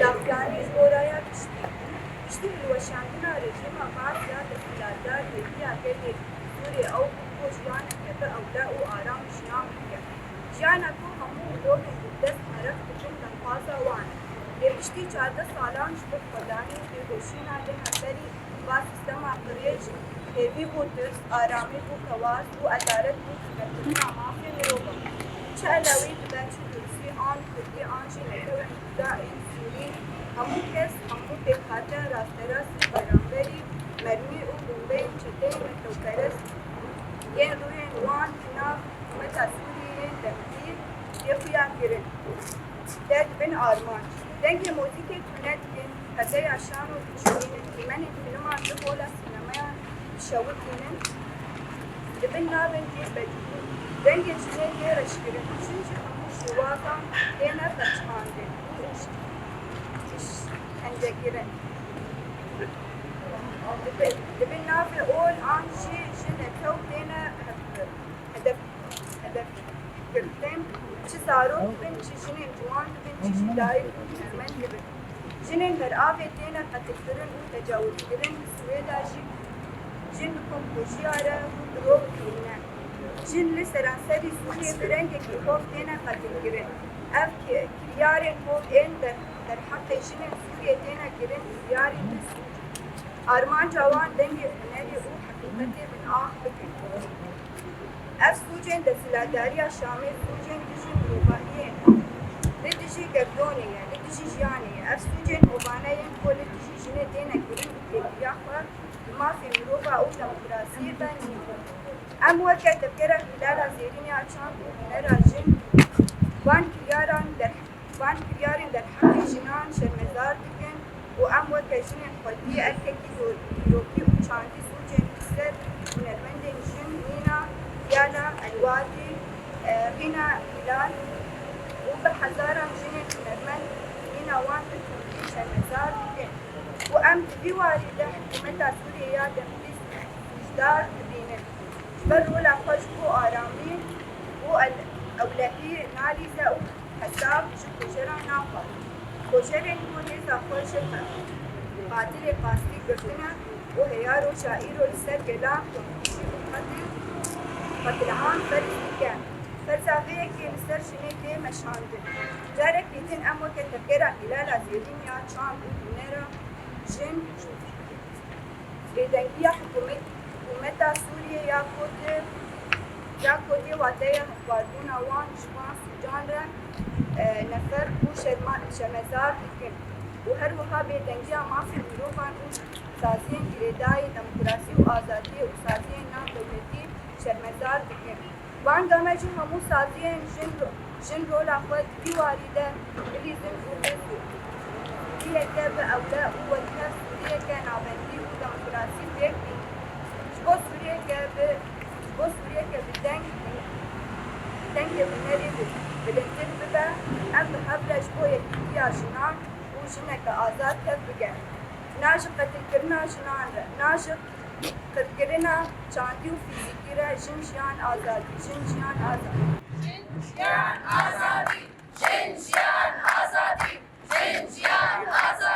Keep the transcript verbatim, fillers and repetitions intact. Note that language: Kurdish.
Daxuyanî ji bo raya giştî. Piştî hilweşandina rejîma Baas ya desthilatdar, hêviya gelê Sûrê ew bû ku jiyaneke bi ewle û aram jiyan bike. Jiyana ku hemû mirovên bi dest meraq dikin, daxwaza wan e. Lê piştî çardeh salan ji bo xwedanî û têkoşîna li hemberî va sîstema qirêj, hêvî bû tirs, aramî bû kewaz û edalet bû xenetkirina mafê mirovan. Çi elewî dibe, çi dursî an kurdî an jî netewên kurda ên sûrî, hemû kes, hemû pêkhate rasterast li beramberî mermî û bombeyên çeteyên netewperest yên rûyên wan di nav hikûmeta Sûriyê yên demkî tê xuya kirin. Derdibin armanc. Dengê muzîkê tune dikin, pedeya şan û dişopînin, dîmenên fîlman li hola sînemayan dişewitînin, dibin navên tê bedîlîn. Dengê jinê tê reşkirin, jin ji hemû şêwazan têne perçiqandin û îş-, îşkencekirin. Dibin, dibin navê ol an jî ji netew têne hedef, hedef, hedefgirtin. Çi zarok dibin, çi jinên ciwan dibin, çi jî dayik û hunermend dibin. Jinên ber avê têne qetilkirin û tecawizkirin, li Swêda jî jin li komkujiya re û dirok dibîne. Jin li seranserî Sûriyê bi rengekî hov têne qetilkirin. Ev ki-, kiryarên hov ên der-, derheqê jinên Sûriyê têne kirin, kiryarên bi sûc in. Armanca wan dengê hunerê û heqîqetê bin ax bikin. Ev sûcên desthilatdariya Şamê sûcên dijî mirovahiyê ne. Li dijî gerdonê ye, li dijî jiyanê ye. Ev sûcên hovane yên ku li dijî jinê têne kirin û têkiliya xwe bi mafê mirova û demokrasiyê ben nîne. Em weke tevgera Hîlala Zêrîn ya çand û hunera jin van kiryaran der-, van kiryarên derheqê jinan şermezar dikin û em weke jinên xwedî erkekî do-, dîrokî û çandî sûcên li ser hunermendên jin mîna Diyana Elwadî, e, Rîna Hîlal û bi hezaran jinên hunermend mîna wan bi tundî şermezar dikin û em di vî warî de hikûmeta Sûriyê ya demkî sûcdar dibînin. Ji ber rola xwe ji bo aramî û el-, ewlehî nalîze û hesab ji kojeran naxwe. Kojerên ku hêza xwe ji qe-, qatilê qastî girtine û heya roja îro li ser gelan tundkujî û qetil, qetilan ferz dike. Ferza vê yekê li ser jinê tê meşandin. Carekî din em weke tevgera Hîlala Zêrîn ya çand û hunera jin Bêdengiya hikûmet-, hikûmeta Sûriyê ya ku di, ya ku di wateya hevparbûna wan ji van sûcan re, e, nefer û şerma-, şermezar dikin û her wiha bêdengiya mafê mirovan û saziyên girêdayî demokrasî û azadiyê û saziyên navdewletî şermezar dikin. Banga me ji hemû saziyên jin ro-, jin rola xwe di vî warî de bilîzin û bêzin. Sûriyeke bi ewle û wekhev Sûriyeke navendî û demokrasî pêk bînin. Ji bo Sûriyeke bi, ji bo Sûriyeke bi deng, dengê hunerê bi, bilindtir bibe, em bi hev re ji bo yekîtiya jinan û jineke azad tev bigerin. Na ji qetilkirina jinan re, na ji qirkirina çandî û fîzîkî re, jin jiyan azadî, jin jiyan azadî. Jin jiyan azadî, jin jiyan azadî, jin jiyan azadî.